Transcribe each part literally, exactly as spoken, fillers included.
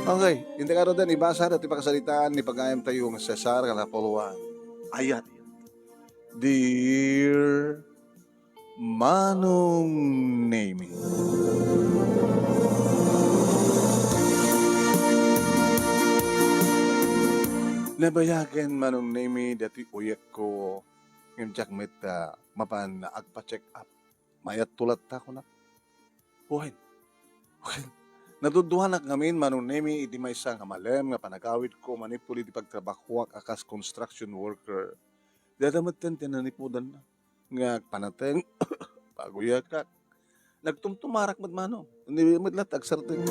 Okay, inti ngaruden, ibasa dati pakasaritaan ni pagayamtayo nga Cesar Calapolua. Ayat. Dear Manong Nemi. Nabayagen, Manong Nemi, dati uyekko, ngem diak met, ah, mapan agpa-check up. Mayatto latta, kunak. Wen, wen. Naduduanak ngamin, Manong Nemi, iti maysa nga malem nga panagawidko manipud iti pagtrabahoak a kas construction worker. Dayta metten ti nanipudanna nga agpanateng, paguyekak. Nagtumtumarak met, Manong. Ni met latta agsardeng.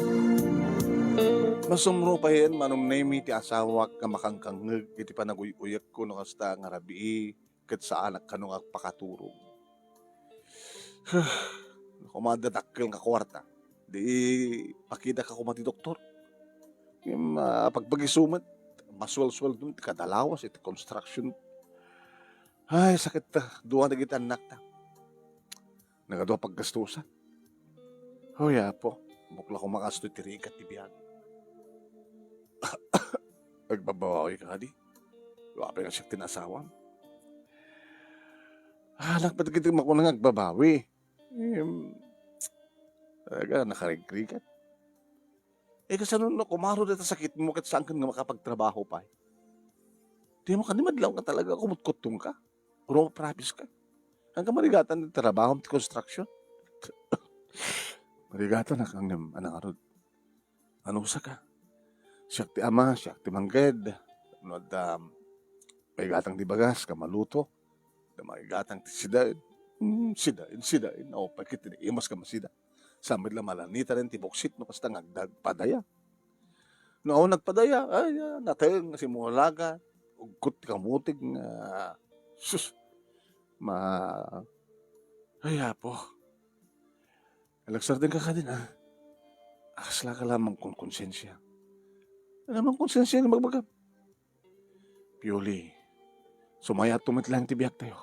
Masumro payen, Manong Nemi, ti asawak nga makangkangngeg iti panaguy-uyekko no kasta nga rabii ket saanak kano nga agpakaturog. Koma adda dakkel nga kuarta, di pakitaka koma ti doktor. Ngem, ah, pagpagisu met, masuelsueldo met ti kada lawas iti construction. Ay, sakit ta. Dua dagiti annakta. Nagadua paggastusan. Hoy, Apo, bukla koma kastoy ti rigat ti biag. Agbabawawika kadi? Apay nga siak ti naasawam? Ah, nagpatagit makuna nga agbabawi. Em, talaga, nakarigrigat. Eh, kasano no kumaro dayta sakitmo ket saanka nga makapagtrabaho pay? Dimo kadi madlaw nga talaga kumutkuttongka. Rumaprapis ka. Haan ka marigatan ti trabahom ti construction. Marigatan a ngem, anang arud. Anusaka. Siak ti ama, siak ti mangged. No adda maigatang ti bagas, ka maluto. Adda maigatang ti sidaen. Hmm, sidaen, sidaen. O, pakit ti imas ka masida. Sa met la malanitanen ti buksit no kasta nga agdagpadaya. No, awan nagpadaya, ay, ah, nateng nga simulaga, ugkot ti kamutig nga, sus, ma-, ay, Apo. Alagsardeng ka kadin, ah. Akasla ka lamang kon konsensia. Ano mang konsensia nga magbagam? Pioli, sumayat to met lang ti biag tayo.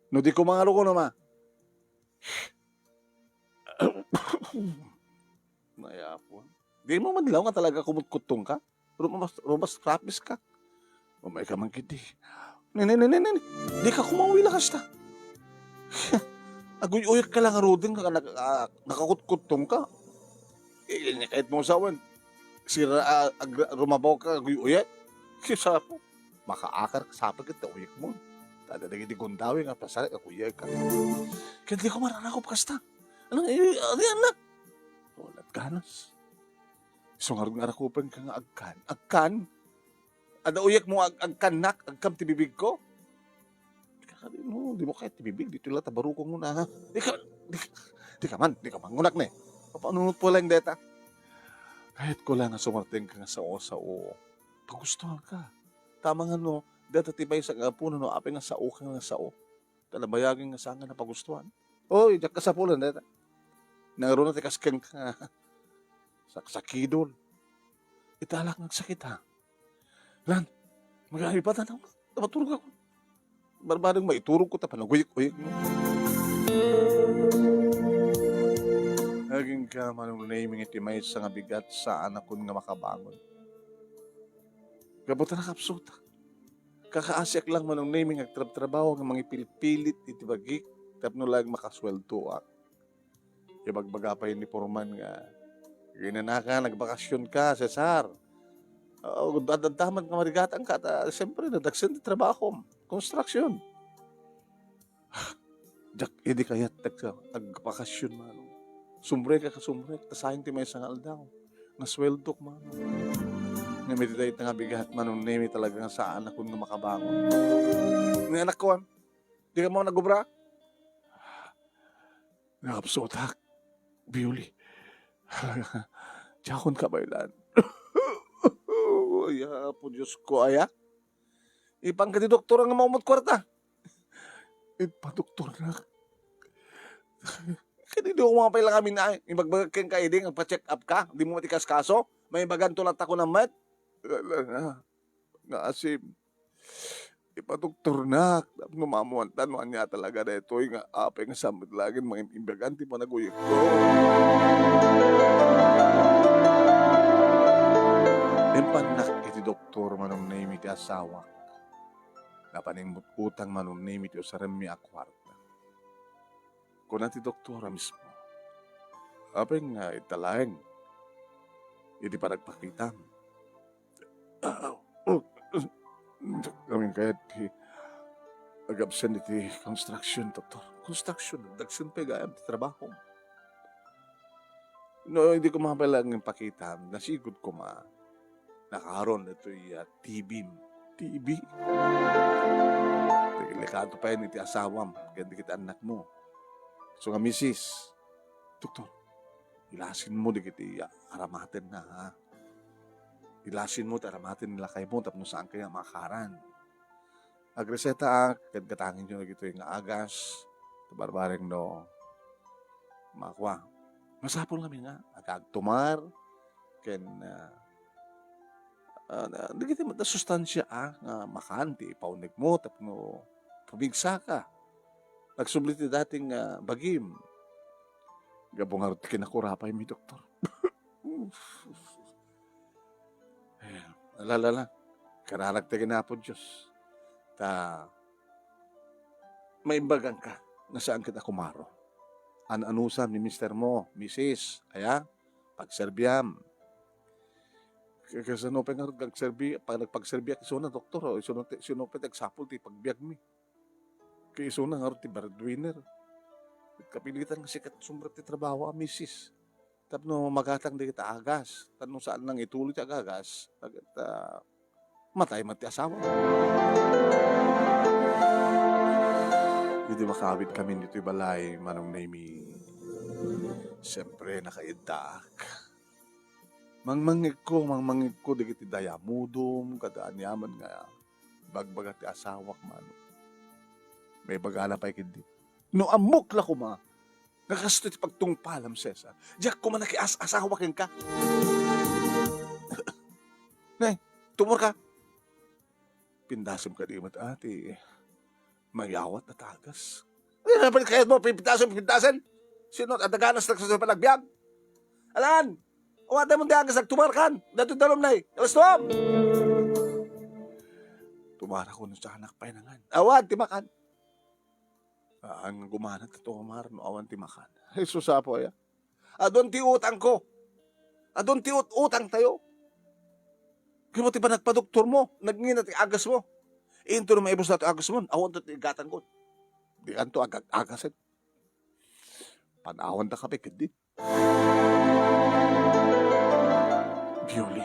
No di kumaro ko naman. Mayapon. Di mo madlaw nga talaga kumutkuttong ka? Rumas, rumas trapis ka. Umay ka man kiti. Nene, nene, nene. Di ka kumawila kasta. Aguy-uyek ka lang, Ruding, nga nag-, ah, nakakutkuttong ka. Eh, kayat mo sawan. Sira, ah, ag-, rumabaw ka, aguy-uyek. Kisa po. Makaakar ka sapag iti uyek mo. Tada dagiti gundaway nga pasal, aguy-uyek ka. Kaya di ko mararakop kasta. Anong, eh, ano yan na? Walat ganas. Isu ngarud nga arakupen ka nga agkan. Agkan? Adda uyek mo ag-, agkannak, agkam ti bibig ko? Di ka, di mo, di mo kayat ti bibig, dito lang tabarukong mo na, ha? Di ka, di ka, di ka man, di ka man, ngunak ne. Papanunot po lang deta. Kahit ko lang nga sumarting ka nga sao-sao, pagustuhan ka. Tama nga no, deta ti maysa nga apo no, apay nga sao ka nga sao. Talabayagen nga saan nga napagustuhan. Oy, diak kasapulan dayta. Nangruna ti kasken ka nga saksakidol. Italak nga agsakit, ha? Lan, mag-aipatan ako. Maturog ako. Barbadang maiturog ko, ta panaguyik-uyik mo. Aging ka, Manong Naming, iti maysa nga bigat, saan akon nga makabangon. Gapu ta nakapsuta. Kakaasiak lang, Manong Naming, agtrabtrabaho nga mangipilpilit iti bagik tapno laeng makasueldoak. Ibagbaga pay ni Foreman nga, "Ginanaka, nagbakasyon ka, Cesar. O, ad-, adda man nga marigatang ka, ta, siyempre, nadagsen ti trabahom. Construction." Diak idi kayat ti ag-, agbakasyon, Manong. Sumrek ka, sumrek, ta sayang ti maysa nga aldaw nga sueldok, Manong. Ngem iti dayta nga bigat, Manong Nemi, talaga nga saan akon nga makabangon. Nga anak ko, ah, di ka mo nagubra? Nakapsutak, Biuli. Diakon kabaylan. Ay, Apo Diyos ko, aya. Ipan ka ti doktor nga maumot kwarta. Ipadoktornak. Kadi di ko mapailang amin ay, ibagbagak ken ka idi, agpa-check up ka, di mo matikaskaso, maibagan to latta ko namet. Wala na. Nga asim. Ipadoktornak, tapno mamuan ta no ania talaga daytoy nga apay nga sammet laeng mangim-imbagan ti panaguyek ko. asawak. Napaningmut-utang manunnim iti usaremmi a kuarta. Kuna ti doktora mismo, "Apay nga ita laeng iti panagpakitam?" "Ah, oh, kami kayat ti agabsen iti construction, doktor." "Construction? Dagsen pay gayam ti trabaho." No, idi koma pay laeng pakitam, nasigud koma, nakaaron ditoy, ah, T B. T B? Delikado pay iti asawam, ken dagiti annakmo. So nga, misis, doktor, ilasinmo dagiti, ah, aramatenna, ha? Ilasinmo ti aramaten ni lakaymo tapno saanka nga maakaran. Agresetaak, ket gatangenyo dagitoy nga agas, ta barbareng no makua. Masapul ngamin nga, agagtumar, ken, ah, ah, dagiti met a sustansia, ah, nga makan ti ipaunegmo tapno pumigsaka. Agsubli ti dating, ah, bagim. Gapu ngarud ti kinakurapaymi, doktor. Eh, ala, ala, ala. Kararag ti ken Apo Dios. Ta, maimbaganka nga saan ket a kumaro. An-anusam ni mister mo, misis, aya, pagserbiam. Ka-, kasano pay ngarud nga agserbi, pag nagpagserbiak isuna, doktor, o, isuna ti, sino pay ti agsapul ti pagbiagmi? Ket isuna ngarud ti breadwinner. Kapilitan nga sika ti sumrek ti trabaho a misis tapno magatang dagiti agas. Tapno saan nang ituloy ti agagas, ket, ah, matay met ti asawa. Idi makaawidkamin ditoy balay, Manong Nemy, siempre, nakaiddaak. Mangmangngegko, mangmangngegko dagiti dayamudom kada aniaman nga ibagbaga ti asawak, Manong. Maibagana pay ketdi. No ammok la koma nga kastoy ti pagtungpalam, Cesar, diak koma nakias-asawa kenka. Ne, tumorka. Pindasem kadi met, ati. Mayawat a tagas. Ano na pala kayat mo? Pipitasen, pipitasen? Sino at aganas na sa panagbiag? Alan! Awaten mo ti agas, agtumarkan! Dito dalom na eh! Alas tuwam! Tumara ko nung sa anak pa inangan. Awan, ti makan. Aan nga gumana ti tumar no awan ti makan. Jesus, Apo, ya. Adun ti utangko. Adun ti ut-, utang tayo. Kimo ti panagpadoktor mo, nagngina ti agas mo. Into no maibus na ti agas mo, awan ti igatan ko. Di kanto agag-agasen. Panawan da kape, kedi. Bioli.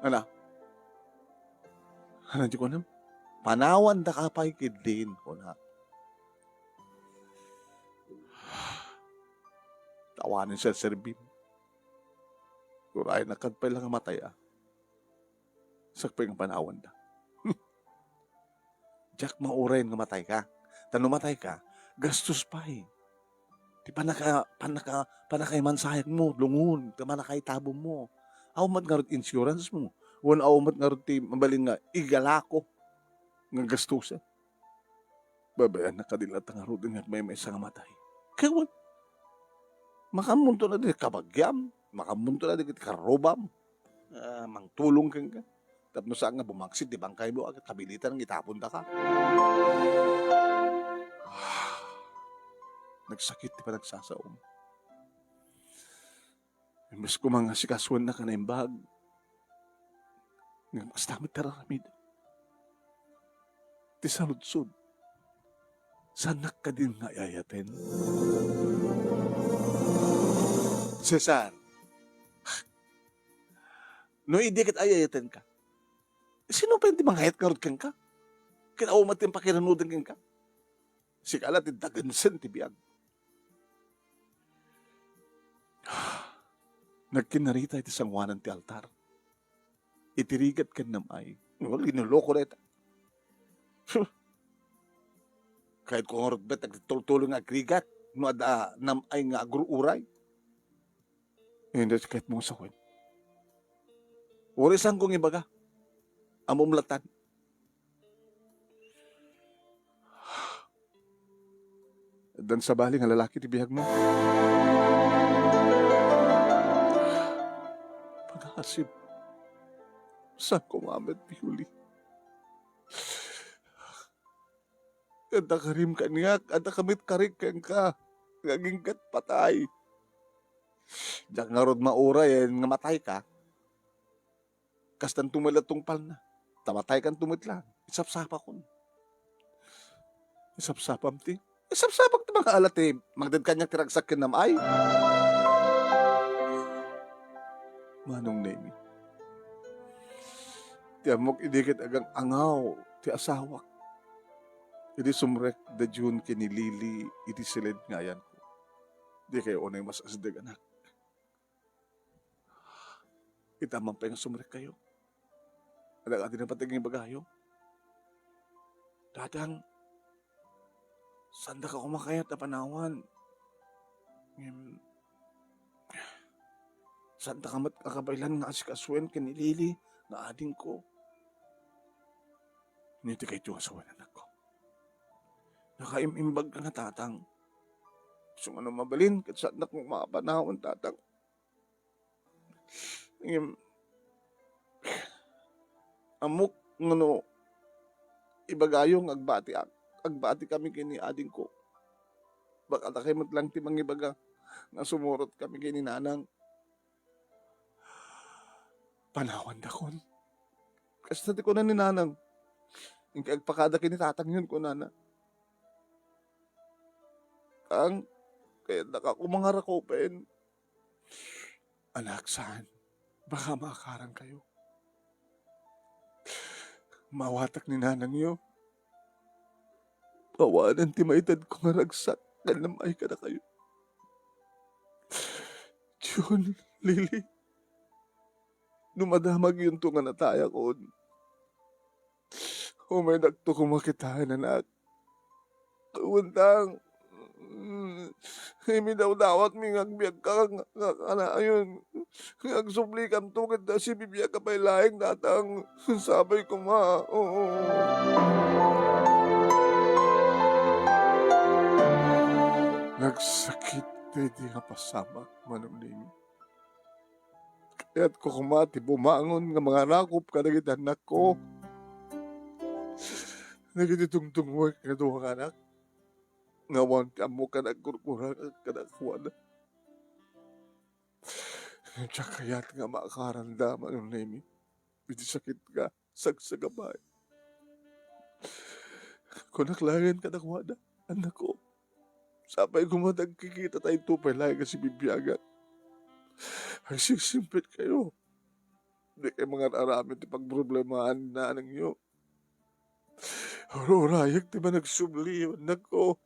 Ana? Ana, di ko anem. Panawan da ka pay, kidin, kuna. Tawanen sa serbim. Uray, nakad pay lang matay, ah. Sakpay nga panawan da. Diak mauray nga matay ka. Ta no matay ka, gastos pay. Ti panaka-, panaka-, panakaimansayag mo, lungon, ti panakaitabon mo. Awan met ngarud insurance mo. Wen awan met ngarud ti mabalin nga igalako nga gastusen. Babayan na kadila ta ngarud nga may maysa nga matay. Kaya wen, makamunto na di kabagyam, makamunto na di karubam. Ah, mangtulong kenka. Tapno saan nga bumagsit ti bangkay mo, agad kabilitan nga itapon da ka. Nagsakit ti panagsasaom. Imbes ko nga sikasuan na ka naimbag. Nga kasta met ti raramid. Ti saludsod. Saanak kadin nga ayayaten? Cesar, no idi ket ayayaten ka, sino pay ti mangayat ngarud kenka? Ket awan met ti pakiranuden kenka? Sika la ti dagensen ti biag. Nagkinnarita iti sangoanan ti altar. Iti rigat ken nam-ay. Well, ginuloko dayta. Kayat ko ngarud met agtultuloy nga agrigat no adda nam-ay nga agruuray. Hindi, kayat mo nga sawen. Uray saan kong ibaga. Amom latan. Dan sabali nga lalaki ti biag mo. Pag-aasip. Saan koma met ti uli? Adda karim kaniak, adda met karik kenka, nga agingga't patay. Diak ngarud mauray nga matayka. Kastanto met la tungpalna. Ta mataykanto met laeng. Isapsapakon. Isapsapam ti? Isapsapak ti mangala ti mangted kaniak ti ragsak ken nam-ay. Manong Nemi, ti ammok idi ket agang-angaw ti asawak. Idi sumrek da Jun ken ni Lily iti siled nga ayanko. Dikayo unay mas-asdeg, anak. Ita man pay nga sumrekkayo. Adda kadi napateg nga ibagayo? Tatang, saandaka koma kayat a panawan. Ngem, saandaka met a kabaelan nga asikasuen ken ni Lily nga adingko. Ania ti kayatyo nga sawen, anakko? Nakaim-imbagka nga, tatang. Isu nga no mabalin, ket saannak koma a panawan, tatang. Ngem, ammok nga no ibagayo nga agbatiak, agbatikami ken ni adingko. Baka dakay met laeng ti mangibaga nga sumurotkami ken ni nanang. Panawandakon. Kasta ti kuna ni nanang, "Inka agpakada ken ni tatangyon," kunana. "Tang, kayatdaka koma nga rakupen." "Anak, saan. Baka maakarankayo. Maawatak ni nanangyo. Awanen ti maitedko nga ragsak ken nam-ay kadakayo." "Jun, Lily, no madamagyonto nga natayakon, umaydakto koma kitaen, anak. Wen, tang, mm, imidawdawatmi nga agbiagka nga, nga kanayon, nga agsublikanto ket sibibiag a pay laeng, tatang. Sapay koma." Oo. Nagsakit daydi nga pasamak, Manong Nemi. Kayatko koma ti bumangon nga mangarakop kadagiti annakko. Dagiti tungtungwek nga dua nga anak, nga awan ti ammok a nagkurkurangak kadakuada. Diak kayat nga maakaranda, Manong Nemi. Iti sakit nga sagsagabay. Kunak laengen kadakuada, "Annakko, sapay koma ta agkikitatayo pay laeng a sibibiagan. Agsingsimpetkayo. Dikay mangar-aramid ti pagproblemahan ni nanangyo. Ur-urayek ti managsubli, annakko.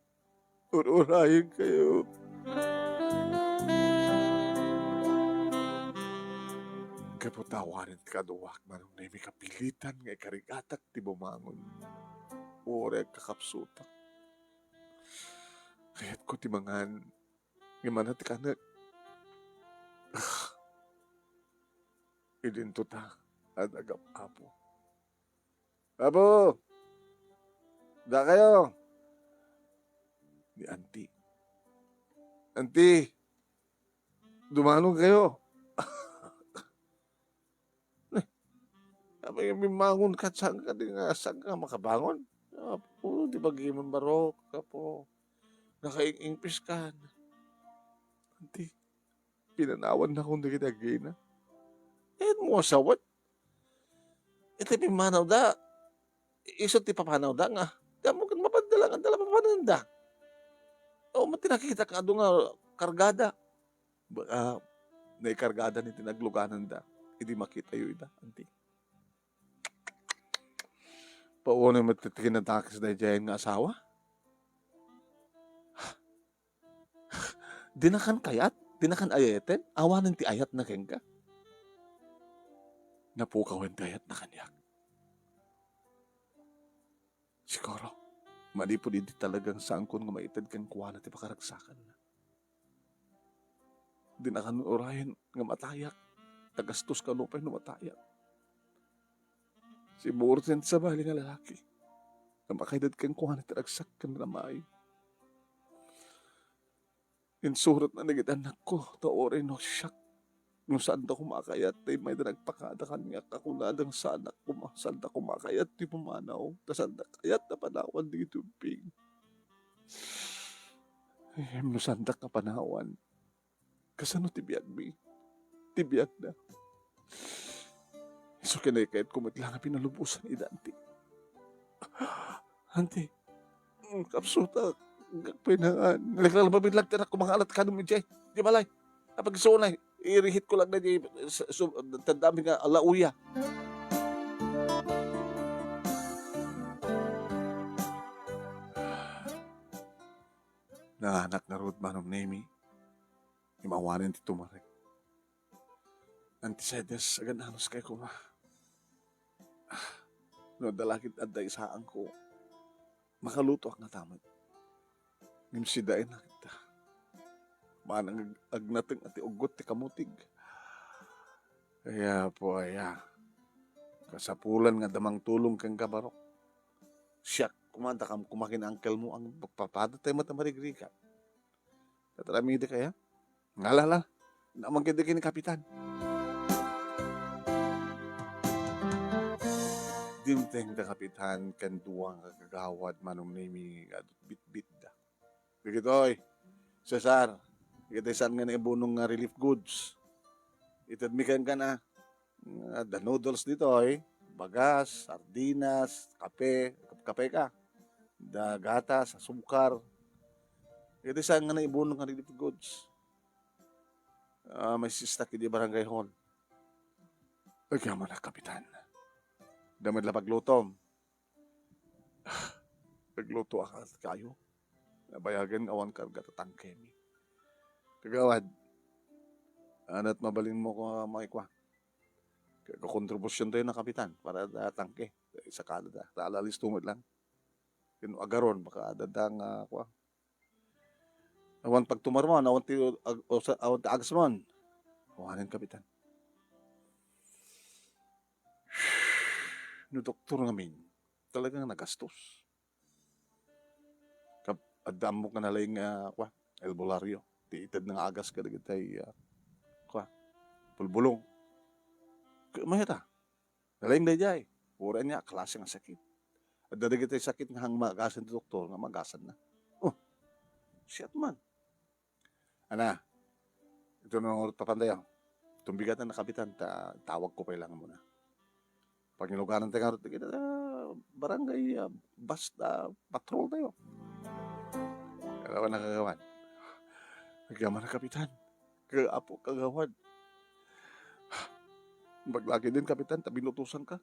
Ur-urayek kayo." Gapu ta awanen ti kaduak, Manong Nemi, kapilitan nga ikarigatak ti bumangon. Uray agkakapsutak. Kayatko ti mangan, ngem ania ti kanek? Idinto ta a nagap-apo. "Apo! Dakayo!" ni Auntie. "Auntie! Dumanon kayo!" "Eh, apay nga bimmangon ka, saan ka di nga, saan ka makabangon?" "Apo, di ba gimon barok, apo? Nakaing-ingpis kan." "Auntie, pinanawannakon dagiti agina." "Eh, mo asawat? Iti pimmanawda, isu ti papanawda nga, di ammok ket mapadda lang, adda la papananda. O, met ti nakitak nga adu nga kargada." Baka naikargada ni ti naglugananda idi makitayo ida, Auntie. Paunay met ti kinadakes daydiay nga asawa? Dinakan kayat? Dinakan ayayten? Awanen ti ayatna kenka? Napukawen ti ayatna kaniak. Siguro, manipud idi talagang saankon nga maited kenkuana ti pakaragsakanna. Dinakan urayen nga matayak. Nagastos kano pay no matayak. Siguro ti sabali nga lalaki nga makaidad kenkuana ti ragsak ken ramay. Insuratna dagiti annakko, ta uray no siak, No saanda koma a kayat, tay mayda nagpakada kan nga kakunada nga saannak koma, saanda koma a kayat ti pumanaw, ta saanda kayat a panawan dagiti ubbing. Ngem no saandak a panawan, kasano ti biagmi? Ti biagna? Isu ken naykayatko met la nga pinalubosan ida, Auntie. Auntie, mm, kapsutak, agpainangan. Nalaglag la mabillag ti anakko, mangalat kanom idiay. Di balay. Apag isu unay, irihitko lang na di, su-, su-, tandami nga alauya. Naanak ngarud, Manong Nemi. Imawanen ti tumarek. Auntie Cedes, agan-anuskay koma. Ah, no adda la ket adda isaanko, makalutoak ngata met. Ngem sidaenna ket ta. Manang ag-, agnateng a ti uggot ti kamutig. Ay, Apo, aya. Kasapulan nga adda mangtulong kenka, barok. Siak koma, dakam koma ken uncle mo, ang magpapada tayo met a marigrigat. Tataramidek aya? Ngala la. Naman kadi ken ni Kapitan. Dimteng da Kapitan ken dua nga kagawad, Manong Nemi, nga adut bitbitda. Dagitoy, Cesar, dagitoy saan nga naibunong nga relief goods. Itedmi kenka na. Adda noodles ditoy, bagas, sardinas, kape, kape ka. Da gatas, asukar. Iti saan nga naibunong nga relief goods. Ah, maisistak idi barangay hall. Agyamanak, Kapitan. Damay la paglutom. Naglutoak kayo. Nabayagen nga awan karga ta tangkemi. Kagawad, anat mabalinmo ko nga maikua. Ka-, kakontribusyontayo na, Kapitan, para da tangke. Isa kada da. Ta ala listo met lang. Ken agaron, baka adda nga, kua. Awan pagtumarmon, awan ti ag-, o sa-, awan ti agasmon. Awanen, Kapitan. No doktor ngamin, talagang nagastos. Kap-, adda ammok nga nalaing nga, kua, albularyo. Ti ited nga agas kadagitay, ah, kua, bulbulong. Ka-, mayata. Nalaing daydiay. Uray ania a klase nga sakit. Adda dagitay sakit nga hang maagasan ti doktor nga maagasan na. Oh, siat man. Ana, ito na ngarud papantayo. Tumbigatan na, Kapitan, ta tawag ko pay lang muna. Pangiluganan tayo ngarud, kita, ah, barangay, ah, basta patrol tayo. Kalawan na kagawan. Agyaman na, Kapitan. Ka-, Apo, kagawad. Baglagi din, Kapitan, ta binutusan ka.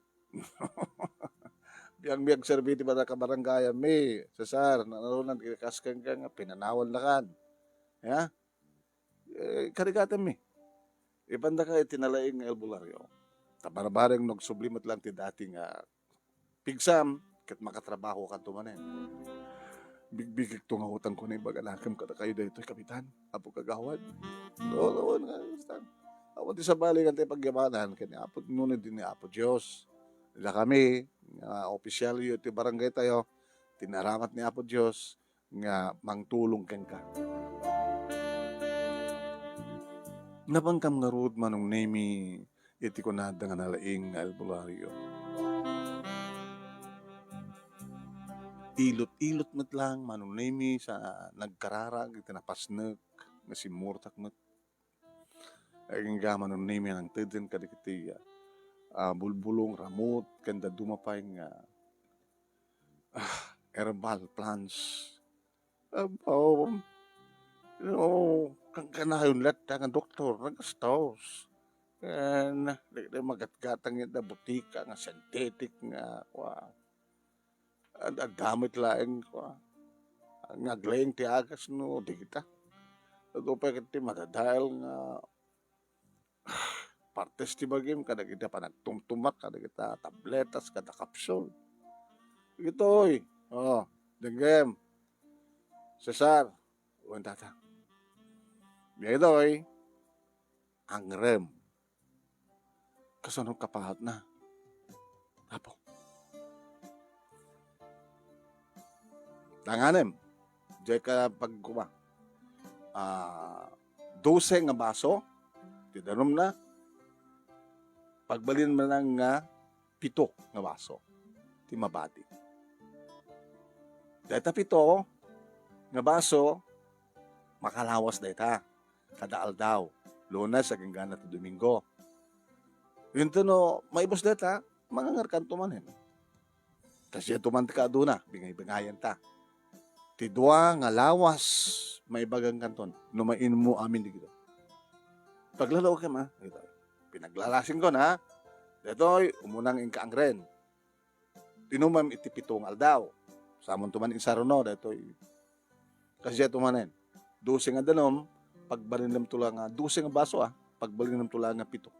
Biang mi agserbi ti barangay, kabarangayan mi, Cesar, nanarunan, kas kenka nga pinanawan lakan. Ya? Eh, karigatan mi. Ipanda ka iti nalaing nga albularyo. Ta barbareng no agsubli met lang ti dati nga pigsam, ket makatrabaho kanto manen. Bigbigikto nga utang ko na ibaga lakem kadakayo daytoy, Kapitan, Apo Kagawad. Awan, awan nga, basta. Awan ti sabali nga ti pagyamanan ken ni Apo, ngunit din ni Apo Dios. Dakami, nga opisyalyo ti barangay tayo, tinaramat ni Apo Dios, nga mangtulong kenka. Napankam ngarud, Manong Nemi, iti kunada nga nalaing nga albularyo. Ilot-ilot met lang, Manong Nemi, sa nagkararag iti napasnek nga simmurtak met. Agingga, Manong Nemi, nangtedden kadagiti, ah, bulbulong, ramut, ken dadduma pay nga, ah, herbal plants. Apo, no, kankanayon latta nga doktor, nagastos. Ken, di, di magatgatang ita butika nga synthetic nga, kua, ad-, adda met laeng, kua, nga aglaing ti agas no dita. Adu pay ket ti madadael nga partes ti bagim kadagiti panagtumtumak, kadagiti tabletas, kada kapsul. Dagitoy, oh, denggem. Cesar, wen tata. Dagitoy, angrem. Kasano kapaatna? Apo. Tanganem. Diay ka pagkuma. Ah, dose nga baso. ti danumna, pagbalin man nga pito nga baso ti mabati. Dayta pito nga baso, makalawas dayta kada aldaw, Lunes agingga ti Domingo. Wen no maibus dayta, mangangerkanto manen. Kasdiay to man ti kaaduna, bingay-bingayenta. Ti dua nga lawas, maibagankanton, no mainummo amin dagito. Paglalaokem, a, daytoy. Pinaglalasinko, a. Daytoy, umuna nga inka angren. Inumem iti pito nga aldaw. Samonto man insaruno, daytoy. Kasdiay to manen. Dose nga danum, pagbalinenmto la nga, dose nga baso, a. Pagbalinenmto la nga pito.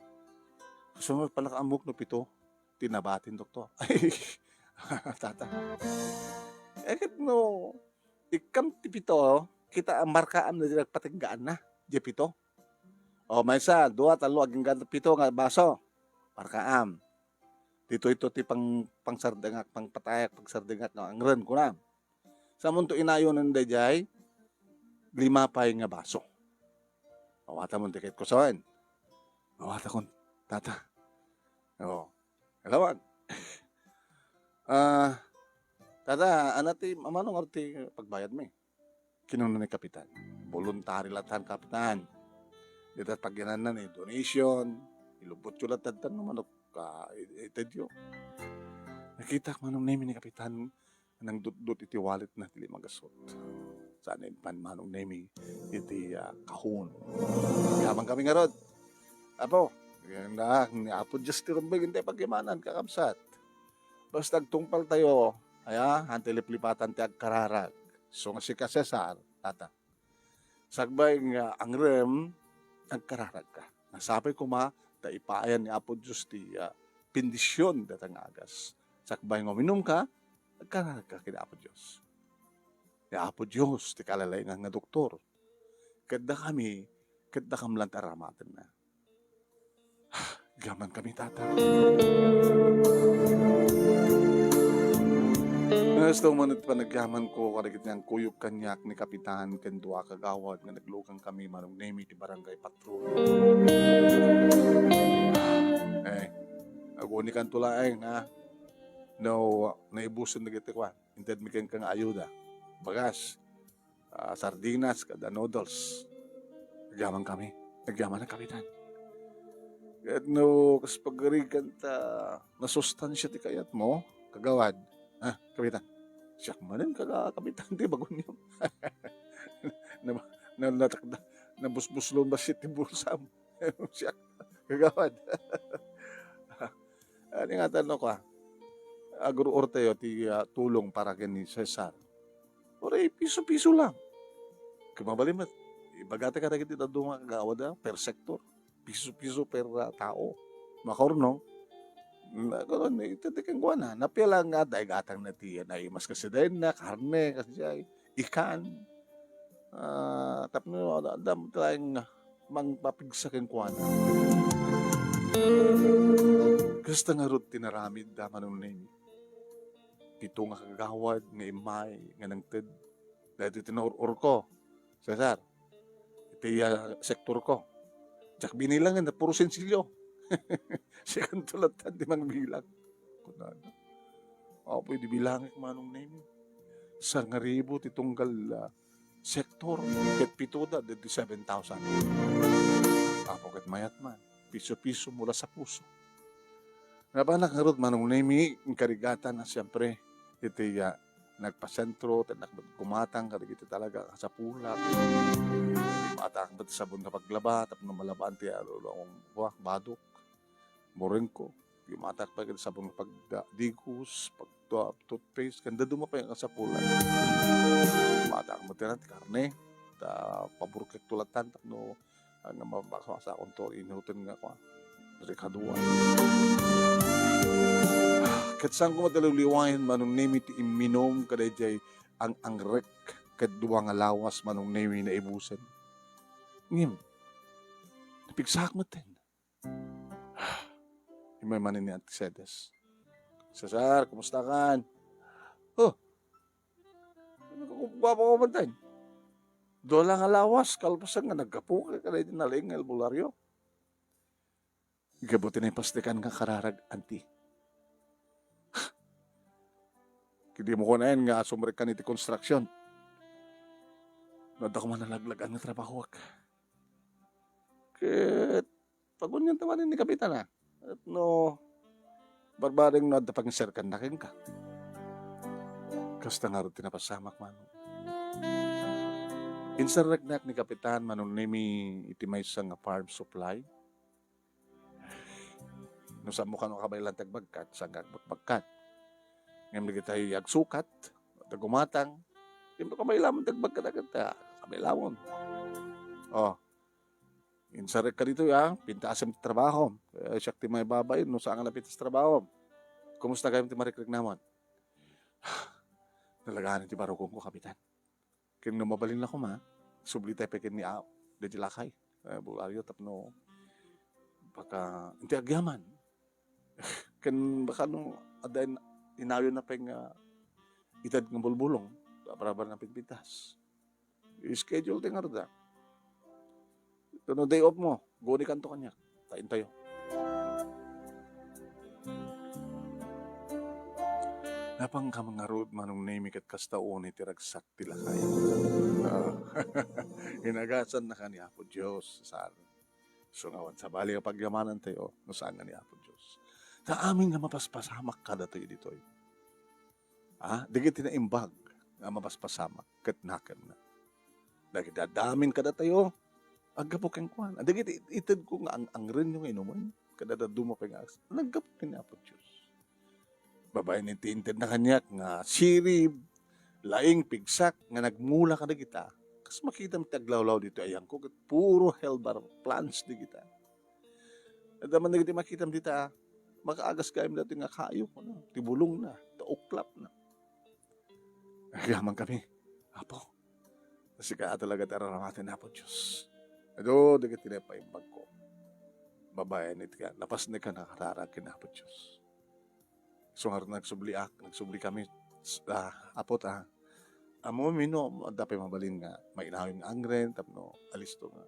Kasunod, pannakaammok no pito ti nabatin, doktor. Ay, tata. E, ket no ikkam ti pito, kita a markaam na di nagpatinggaanna, di pito. O, maysa, dua, tallo, agingga pito nga baso. Markaam. Ditoy to ti pang-, pangsardengak, pangpatayak, pagsardengak nga angren, kunam. Samonto inayonen daydiay, lima pay nga baso. Awatam ti ket kuson. Awatakon, tata. O, kalawan. A, tata, ania ti, mano ngarud ti pagbayadmi? Kinuna ni Kapitan. Voluntary latta, Kapitan. Dita pagyananna ni donation, ilubbutyo latta no manok ka, i-, itedyo. Nakitak, Manong Nemi, ni Kapitan, nangdutdot iti walletna ti lima gasut. Saan impan, Manong Nemi, iti, a, kahon. Agyaman kami ngarud. Apo, na, ni Apo Dios ti rumbeng, intay pagyamanan, kakabsat. Basta agtungpaltayo, aya, intay liplipatan ti agkararag. Isu nga sika, Cesar, tata. Sakbay nga angrem, agkararagka. Nasapay koma ta ipayan ni Apo Dios ti, a, bendision dayta nga agas. Sakbay nga uminumka, agkararagka ken Apo Dios. Ni Apo Dios ti kalalaingan nga doktor. Ket dakami, ket dakam laeng ti aramatenna. Agyaman kami, tata. Kasta met ti panagyamanko kadagiti nangkuyog kaniak ni Kapitan ken dua a kagawad nga naglugan kami, Manong Nemi, ti barangay patrol. E, agunikanto laeng, a. No, naibusen dagiti kuan, intedmi kenka nga ayuda. Bagas, a, sardinas, kada noodles. Agyaman kami. Agyaman a, Kapitan. Ket no kas pagarigan ta nasustansia ti kayatmo, kagawad. A, Kapitan. Siak manen, kaga-, Kapitan, ti bagunyo. Na, na, natakda, nabusbuslon bassit ti bulsam. Siak, kagawad. Ania nga tanno ka? Agur-urtayo ti, a, tulong para ken ni Cesar. Uray, piso-piso lang. Ket mabalin met, ibagata kadagiti dadduma nga kagawad, a, per sector. Piso-piso per, a, tao. Makaurnong. Na, karon, itedda kenkuana. Napia lang nga, adda igatangna ti, naimas kasdiay, karne, kasdiay, ikan. A, tapno, adda, adda met laeng mangpapigsa kenkuana. Kasta ngarud ti naramidda, Manong Nemi. Pito nga kagawad nga immay nga nangted daytoy ti naur-urko, Cesar, iti, a, sektorko. Diak binilangen, puro sensilyo. Sikanto latta ti mangbilang. Kunana, apo, idi bilangek, Manong Nemi, sangaribu ti tunggal, a, sektor, ket pito da, daydi seven thousand. Apo, ket mayat man, piso-piso mula sa puso. Napanak ngarud, Manong Nemi, inkarigatan a, siempre, iti, a, nagpasentro, ti naggumatang kadagiti talaga a kasapulak. Gumatak met sabon nga paglaba, tapno malabaan ti, a, lo-, lo-, wa-, badok, murengko. Gumatak pay ket sabon nga pagda-, digos, pag-, toothpaste, ken dadduma pay nga kasapulak. Gumatak met ti karne, ta paburkek to latan, tapno a, nga mabasbasakonto, inuten nga kua, rekaduan. Ket saanko met a liwliwaen, Manong Nemi, ti imminum kadaydiay ang-angrek ket dua nga lawas, Manong Nemi, naibusen. Ngem, napigsaak metten. Immay manen ni Auntie Cedes. "Cesar, kumusta kan?" "Oh, guapo ka man, tay. Dua la nga lawas, kalpasan nga naggapu ka kadaydi nalaing nga albularyo." Gapu ti naipastikan nga kararag, anti. Ket dimo kunaen nga sumrekkan iti construction. No adda koma nalaglagan nga trabahoak. Ket pagunianta manen ni Kapitan, a. Ket no barbareng no adda pangiserkanna kenka. Kasta ngarud ti napasamak, Manong. Inserreknak ni Kapitan Manong Nemi iti maysa nga farm supply. No saanmo kano kabaelan ti agbagkat, saanka agbagkat. Ngem dagiti agsukat, adda gumatang, dimo kabaelan ti agbagkat, agta, kabaelan. Oh. Inserrekka ditoy, a. Pintasem ti trabahom. Eh, siak ti maibabain no saan nga napintas trabahom. Kumusta gayam ti marikriknamon? Nalaganan ti barukongko, Kapitan. Ken no mabalin la koma, sublitay pay ken ni a-, daydi lakay, eh, Bulario tapno baka, inti agyaman. Ken baka no adda in-, inayonna pay nga ited nga bulbulong, abrabar na pinpintas. I-schedule ti ngarud, a. Ket no day off mo, gunikanto kaniak. Ta intayo. Napangka ngarud, Manong Nemi, ket kasta unay ti ragsak ti lakay. Ah, inagasanna ka ni Apo Dios, Cesar. So nga awan sabali a pagyamanantayo, no saan nga ni Apo Dios. Ta amin nga mapaspasamak kadatoy ditoy. A, dagiti naimbag nga mapaspasamak ket nakenna. Dagiti adda amin kadatayo, aggapu kenkuana. Dagiti itedko nga ang-angrenyo nga inumen, ket adda duma pay nga aks-, naggapu ken Apo Dios. Babaen iti intedna kaniak nga sirib, laing, pigsak nga nagmula kadagita, kas makitam ti aglawlaw ditoy ayangko, ket puro helbar plants dagita. Adda man dagiti makitam dita, makaagas gayam dati nga kayo, ano, ti bulongna, ta uklapna. Agyamankami, Apo. Sika talaga ti araramati ni Apo Dios. Adu, dagiti naipaimbagko. Babaen iti ka, napasnek a nakararag ken Apo Dios. So, ngarud, nagsubliak, nagsublikami, s-, ah, Apo, ta, ammom no adda pay mabalin nga mainawin nga angren tapno alisto nga.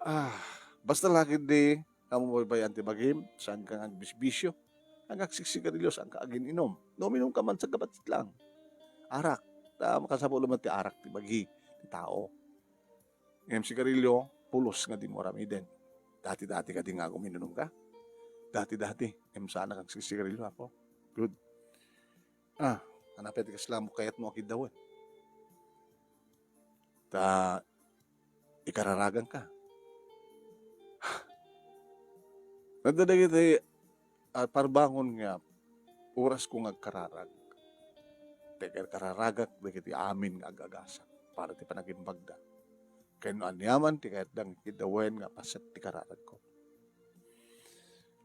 Ah, basta la ketdi, ammom baybay-an ti bagim, saanka nga agbisbisio, nga agsiksigarilio, saanka agin-inom. No uminumka man, saggabatsit lang. Arak, ta makasapul man ti arak ti bagi ti tao. Ngem sigarilio, pulos nga dimo aramiden. Dati-dati kadi nga aguminumka? Dati-dati, ngem saanak agsisigarilio, Apo. Good. Ah, hanapay ti kasla mo kayatmo a kiddawen. Ta ikararaganka. Adda dagiti, ah, parbangon nga orasko nga agkararag. Ta ikararagak dagiti amin nga agagasak para ti panagimbagda. Ken no aniaman ti kayatda nga kiddawen nga paset ti kararagko.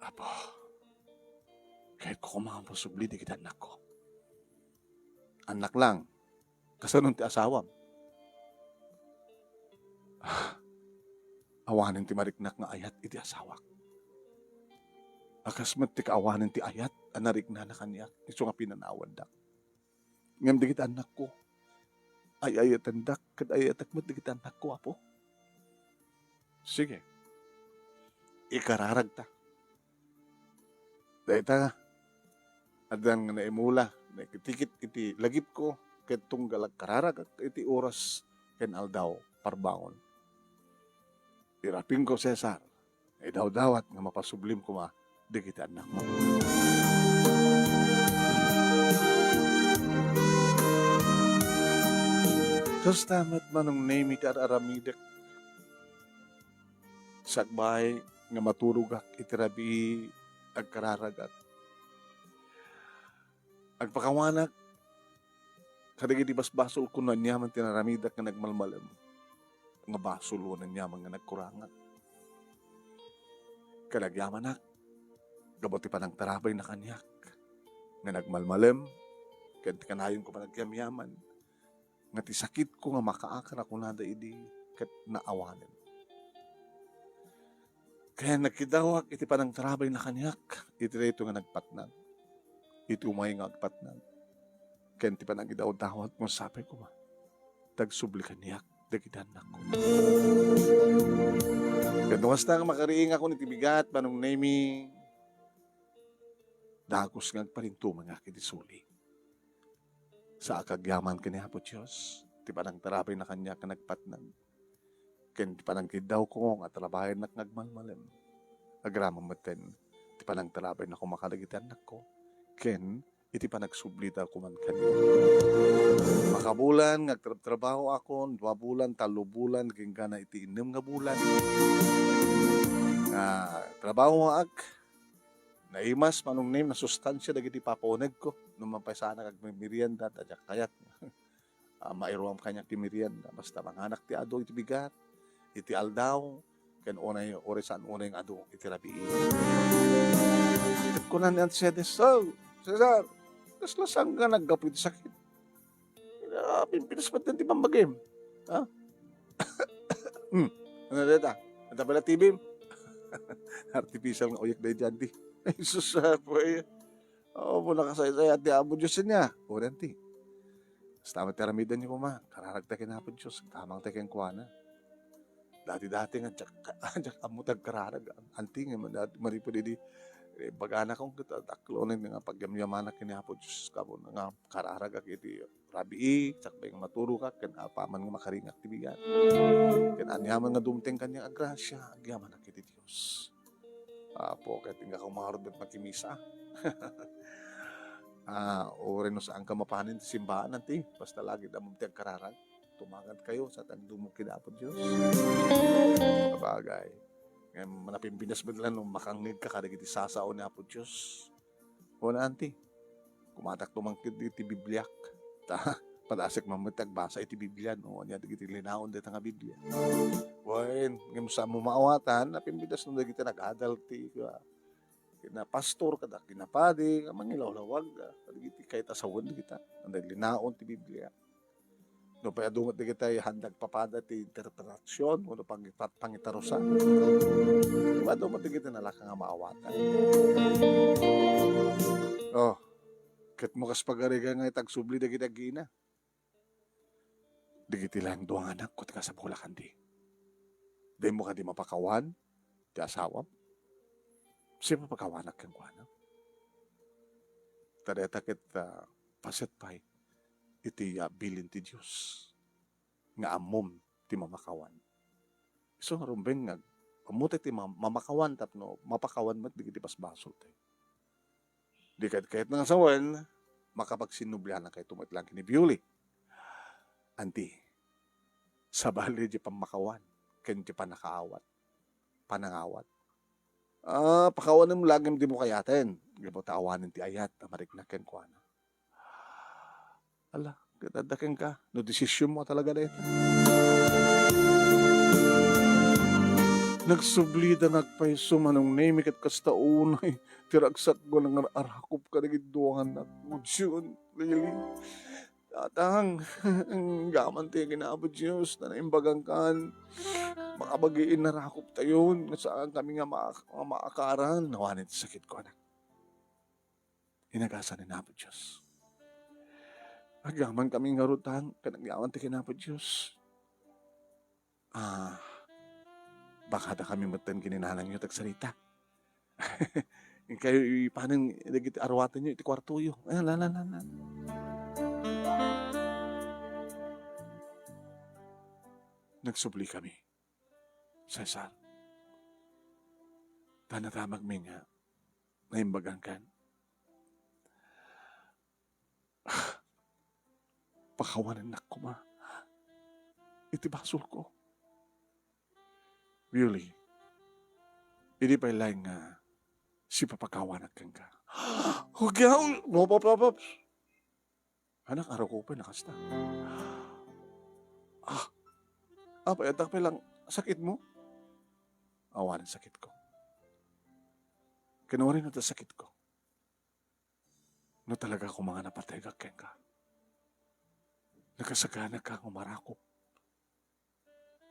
Apo, kayatko koma nga masubli dagiti annakko. Annak lang, kasano ti asawam? Ah, awanen ti mariknak nga ayat iti asawak. A kas met ti kaawanen ti ayat a nariknana kaniak, isu nga pinanawandak. Ngem dagiti annakko, ay-ayatendak ket ay-ayatek met dagiti annakko, Apo. Sige. Ikararagta. Dayta, addan nga naimula, nakitikit iti lagipko, ket tunggal agkararagak iti oras ken aldaw parbangon. Irapingko, Cesar, idawdawat nga mapasublim koma dagiti annakmo. Kasta met, Manong Nemi, ti ar-aramidek. Sakbay nga maturogak iti rabii, agkararagak. Agpakawanak kadagiti basbasolko no aniaman ti naramidak nga nagmalmalem nga basol wenno aniaman nga nagkurangak. Ket agyamanak gapu ti panangtarabayna kaniak nga nagmalmalem ken ti kanayonko panagyamyaman nga ti sakitko nga makaakar a kunada idi ket naawanen. Ken nagkidawak iti panangtarabayna kaniak iti daytoy nga nagpatnag, iti umay nga agpatnag, ken ti panagidawdawat nga sapay koma, tagsubli kaniak dagiti annakko. Ket no kasta nga makariingakon iti bigat, Manong Nemi, dagus nga agparintumengak iti suli. Saak agyaman ken ni Apo Dios, ti panangtarabayna kaniak nga nagpatnag, ken ti panangkiddawko nga tarabayennak nga agmalmalem. Agraman metten ti panangtarabayna koma kadagiti annakko, ken iti panagsublida koman kaniak. Makabulan nga agtrabtrabahoakon, dua bulan, tallo bulan, ken gana iti innem nga bulan nga trabahoak, naimas, Manong Nemi, nasustansia dagiti papaunegko. No man pay saanak agmemerienda, ta diak kayat a mairuam kaniak ti merienda. Basta manganak ti adu iti bigat, iti aldaw, ken unay, uray saan unay nga adu iti rabii. Ket kuna ni Auntie Cedes, "Oh, Cesar, kasla saan nga naggapu iti sakit? Ah, pimpinas met ti pammagim. Ha?" Hmm. Ano deta? Anta pala T V? Artificial nga uyek daydi, Auntie. Ay, sus, ah, puy. Oo, mo nakasaysay ti Apo Dios niya. O, Auntie. Basta met ti aramidenyo koma, kararagta ken Apo Dios, agtamangta kenkuana. Dati-dati nga diak, diak ammo ti agkararag, Auntie, nga man-, manipud idi, eh, bagana kong ket daklonen nga pagyamyamanak ken Apo Dios, kamun nga kararagak iti rabii, sakbay nga maturogak, ken apaman nga makaringak ti bigat. Ken aniaman nga dumteng kaniak a grasia, agyamanak iti Dios. Apo, ket inka kumarud met makimisa. Ah, uray no saanka mapanen ti simbaan, Auntie, basta lagid ammom ti agkararag. Tumangadkayo sa tagdumog ken Apo Dios. Sabagay. Ngem, napimpinas met lang no makangngegka kadagiti sasao ni Apo Dios. Kuna, Auntie, kumatak to man ket iti Bibliak. Ta, padasek man met ti agbasa iti Biblia, no? Ania dagiti linaon dayta nga Biblia. Wen, ngem saanmo maawatan, napimpinas no dagiti nag-adal ti, ah, kina pastor, kada kina padi, nga mangilawlawag, ah, kadagiti kayat a sawen dagita. Anda linaon ti Biblia. No pay adu met dagiti handa agpapada ti interpretasyon wenno pangitat-, pangitarusan. Adu met dagiti nalaka nga maawatan. Oh, ket mo kas pagarigan nga itagsubli dagiti agina. Dagiti laeng dua nga anakko ti kasabulakan di. Dimo kadi mapakawan ti asawam? Sipapakawanak kenkuana. Ta dayta ket, ah, paset pay iti, ah, bilin ti Dios nga ammom ti mamakawan. Isu nga rumbeng nga ammota ti ma-, mamakawan tapno mapakawan met dagiti basbasoltayo. Di ket kayatna nga sawen, makapagsinnublianakayto met lang ken ni Biuli. Auntie, sabali di pammakawan ken di pannakaawat. Panangawat. Ah, pakawanem la ngem dimo kayaten, gapu ta awanen ti ayat a marikna kenkuana. Ala, ket adda kenka, no desisionmo a talaga dayta. Nagsublida nga agpayso, Manong Nemi, ket kasta unay ti ragsakko nga arakop kadagiti dua nga annakko. Juan, Lily, Tatang, gaman ti ken Apo Dios, ta naimbagankan. Makabagi innarakoptayon, nga saan kami nga ma-, nga maakaran. Awanen ti sakitko, anak. Inagasan ni Apo Dios. Agyaman kami ngarud, Tang, ken agyaman ti ken Apo Dios. Ah, baka adda kami metten ken ni nanangyo ti agsarita. Inkayo ipanen dagiti aruatenyo iti kuartoyo. Ah, la, la, la, la. Nagsubli kami. Cesar, ta nadamagmi nga naimbagankan. Pakawanennak koma iti basolko. Really, idi pay laeng nga sipapakawanak kenka. Huwag yaw! Hop, hop, hop, hop. Anak, araw ko pay nakasta. Ah, apay, adda pay lang sakitmo? Awan sakitko. Ken uray no adda sakitko. No talaga koma nga napategak kenka. Nakasaganaka nga umarakop.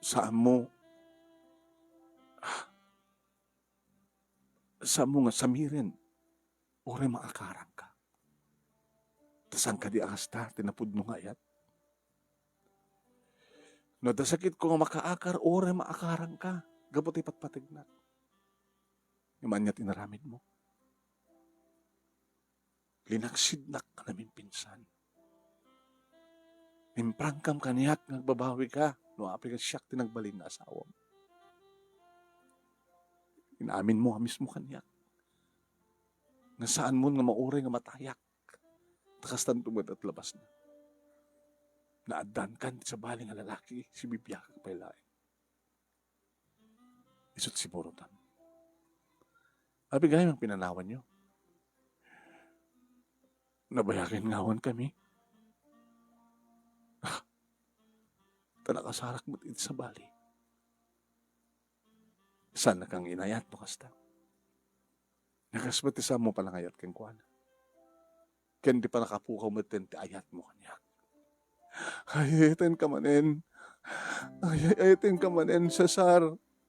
Saanmo, ah, saanmo nga samiren, uray maakaranka. Ta saan kadi a kasta ti napudno nga ayat? No adda sakitko nga makaakar, uray maakaranka. gapu ti patpategnak. Ngem ania ti inaramidmo? Linaksidnak a namimpinsan. Imprangkam kaniak nga agbabawika no apay nga siak ti nagbalin nga asawam. Inaminmo a mismo kaniak nga saanmon nga mauray nga matayak. Ta kastanto met a labasna. Naaddankan ti sabali nga lalaki, sibibiagak pay laeng. Isu't siburotam. Apay gayam a pinanawanyo? Nabayagen nga awan kami. Ah, ta nakasarak met iti sabali. Saannak nga inayat no kasta. Nagasbat ti saanmo panangayat kenkuana. Ken di pannakapukaw metten ti ayatmo kaniak. Ay, ayatenka manen. Ay, ay, ayatenka manen, Cesar.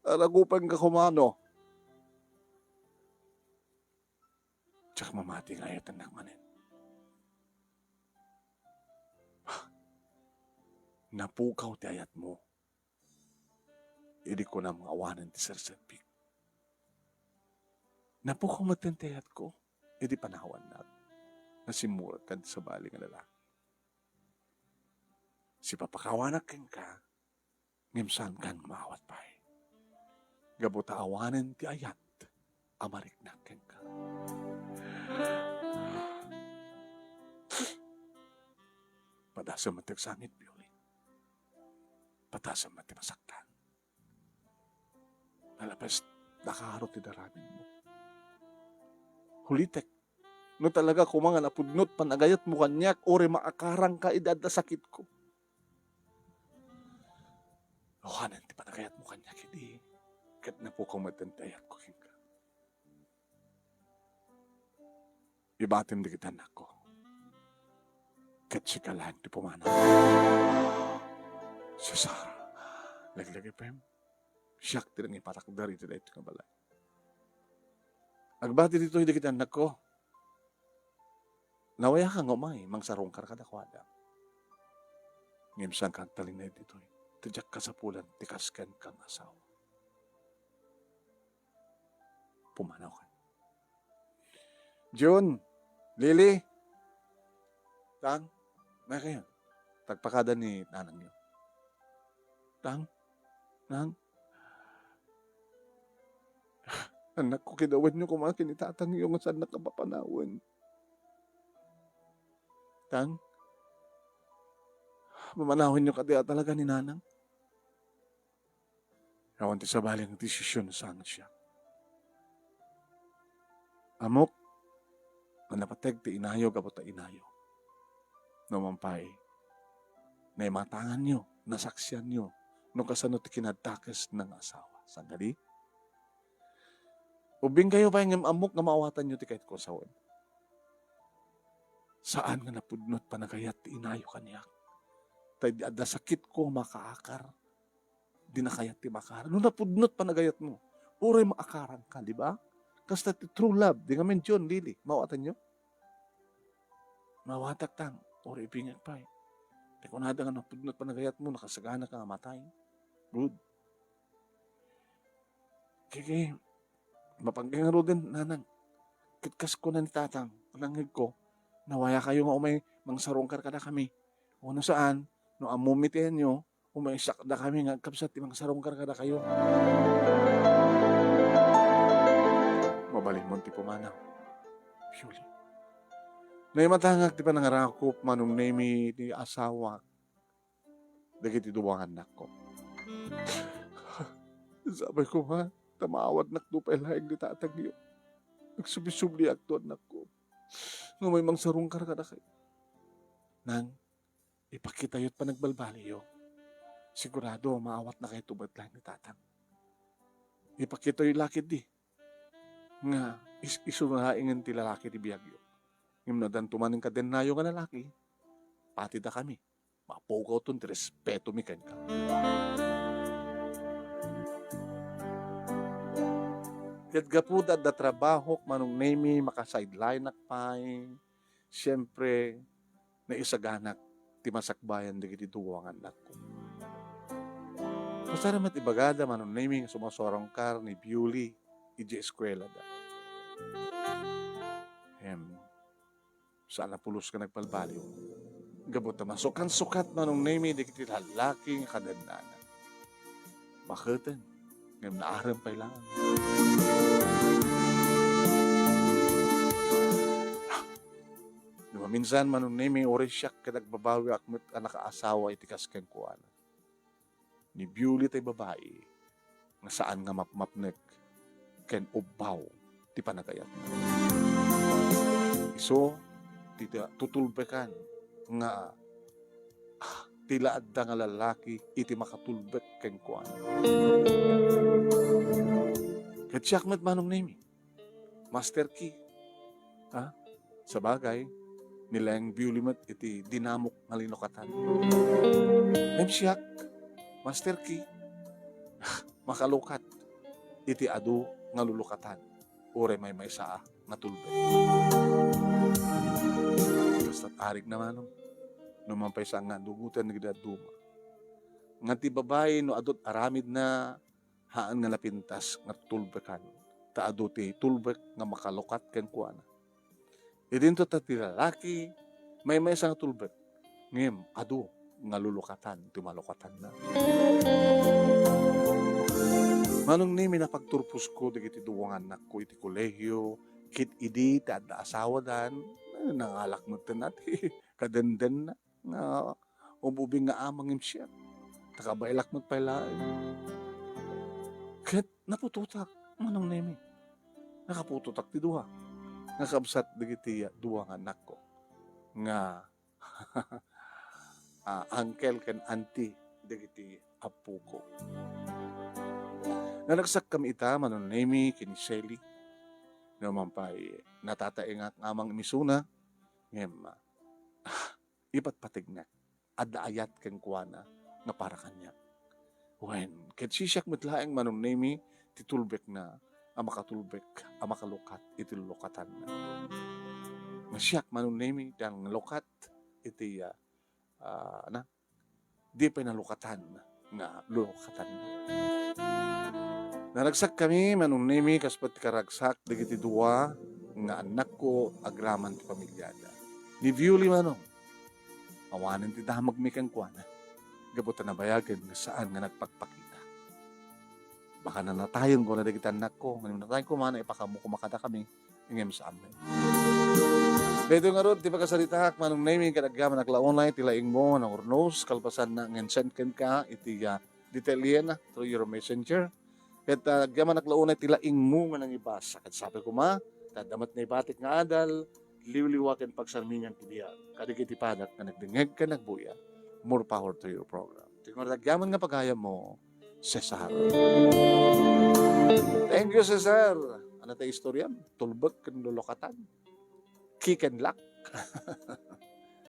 Aragupenka koma no. Diak mamati nga ayatennak manen. Napukaw ti ayatmo. Idi kunam nga awanen ti serserbik. Napukaw metten ti ayatko. Idi panawannak nga simmurekkan ti sabali nga lalaki. Sipapakawanak kenka, ngem saankan nga maawat pay. Gapu ta awanen ti ayat a mariknak kenka. Padasem met ti agsangit, Pioli. Padasem met ti masaktan. Nalapes, dakaro ti daramidmo. Hulitek, no talaga koma nga napudno ti panagayatmo kaniak, uray maakarangka idi adda sakitko. Awanen ti panagayatmo kaniak idi, ket napukaw metten ti ayatko kenka. Ibatim dagiti annakko. Ket sika laeng ti pumanaw. Cesar, laglagipem. Siak ti nangipatakder iti daytoy nga balay. Agbati ditoy dagiti annakko. Nawayaka nga umay, mangsarungkar kadakuada. Ngem saanka agtalinaed ditoy. Ta diak kasapulan ti kas kenka nga asawa. Pumanawka. Jun, Lily, Tang, mayakayo. Tagpakada ni nanangyo. Tang, Nang, annakko, kidawenyo koma ken ni tatangyo nga saannak a papanawen. Tang, mamanawenyo kadi a talaga ni nanang? Awan ti sabali nga desisyon no saan a siak. Ammok nga napateg ti inayo gapu ta inayo. No man pay, naimatanganyo, nasaksianyo no kasano ti kinadakesna nga asawa. Saan kadi? Ubbingkayo pay ngem ammok nga maawatanyo ti kayatko a sawen. Saan nga napudno ti panagayat ti inayo kaniak. Ta idi adda sakitko, makaakar. Di na kayat ti makar. No napudno ti panagayatmo, uray maakaranka, di ba? Kasta ti true love, di ngamin John, Lily, maawatanyo? Maawatak, Tang, uray ibingek pay. Ti kunada nga napudno ti panagayatmo, nakasagana ka nga matay. Good. Kiki, mapanggay ngaruden, nanang. Ket kas kuna ni tatang, panangngegko, nawayakayo nga umay mangsarungkar kadakami. Wenno saan, no ammomi ti ayanyo, umaysakdakami nga agkabsat ti mangsarungkar kadakayo. Mabalinmon ti pumanaw, Pioli. Naimatangak ti panangarakop, Manong Nemi, ti asawak dagiti duwa nga annakko. Sapay koma ta maawatnakto pay laeng ni tatangyo. Agsubli-subliakto, annakko, nga umay mangsarungkar kadakayo. Nang, ipakitayo ti panagbalbaliyo. Sigurado, maawatnakayto met laeng ni tatang. Ipakitayo la ketdi nga is-, isu laengen ti lalaki ti biagyo. Ngem no addanto manen kadennayo nga lalaki, patidakami. Mapugawton ti respetomi kenka. Ket gapu ta adda trabahok, Manong Nemi, maka-sideline-ak pay. Siempre, naisaganak ti masakbayan dagiti duwa nga annakko. Kasta met ibagada, Manong Nemi, nga sumasurungkar ni Biuli idiay eskuelada. Em, saan a pulos nga nagbalbaliw. Gapu ta masukansukat, Manong Nemi, dagiti lallaki nga kadennana. Baketen, ngem naarem pay laeng. No maminsan, Manong Nemi, uray siak ket agbabawiak met a nakaasawa iti kas kenkuana. Ni Biuli tay babai nga saan nga mapmapnek ken ubbaw ti panagayatna. Isu ti ta-, tutulbekan nga, ah, ti la adda nga lalaki iti makatulbek kenkuana. Ket siak met, Manong Nemi, Master Key. Ha? Sabagay, ni Leng Biuli met iti dinamok nga linukatan. Ngem siak, Master Key, makalukat iti adu nga lulukatan, uray maymaysa a nga tulbek. Basta't arik na, Manong, no mapan pay sa nga dugoten nga dadduma. Nga ti babai no adu't aramidna, haan nga napintas nga tulbekan, ta adu ti tulbek nga makalukat kenkuana. Idinto ta ti lalaki, maymaysa nga tulbek, ngem adu nga lulukatan ti malukatanna. Manong Nemi, napagturposko dagiti dua nga annakko iti kolehio, ket idi ti adda asawadan, eh, nangalak metten a ti kadendenna nga ububing nga ama ngem siak. Ta kabaelak met pay laeng. Ket naputotak, Manong Nemi. Nakaputotak ti dua nga kabsat dagiti dua nga annakko nga, ah, uncle ken auntie dagiti appoko. Naragsakkami ita, Manong Nemi, ken ni Shelly. No mapan pay natataengak nga amang imisuna, ngem, ah, ipatpategnak. Adda ayat kenkuana nga para kaniak. Wen, ket sisiak met laeng, Manong Nemi, ti tulbekna a makatulbek a makalukat iti lukatanna. Nga siak, Manong Nemi, ti nanglukat iti, ah, ah, na, di pay nalukatan nga lukatan. Naragsakkami, Manong Nemi, kas pay ti karagsak dagiti dua nga annakko agraman ti pamiliada. Ni Violi, Manong, awanen ti damagmi kenkuana. Gapu ta nabayagen nga saan nga nagpakpakita. Baka nanatayen ko na dagiti annakko, ngem natay ko man, ipakaammo koma kadakami, ngem saan met. Daytoy ngarud ti pakasaritaak, Manong Nemi, ket agyamanak la unay ti laingmo nga nangurnos, kalpasanna nga insend kenka iti, ah, detalye na through your messenger. Ket, ah, agyamanak la unay ti laingmo nga nangibasa. Ket sapay koma, ta adda met naibatik nga adal, liwliwa ken pagsarmingan ti biag. Kadagiti padak nga nagdengngeg ken nagbuya, more power to your program. Ti ngarud agyaman nga pagayammo, Cesar. Thank you, Cesar. Ano ta istorya? Tulbek ken lulukatan. Kick and lock.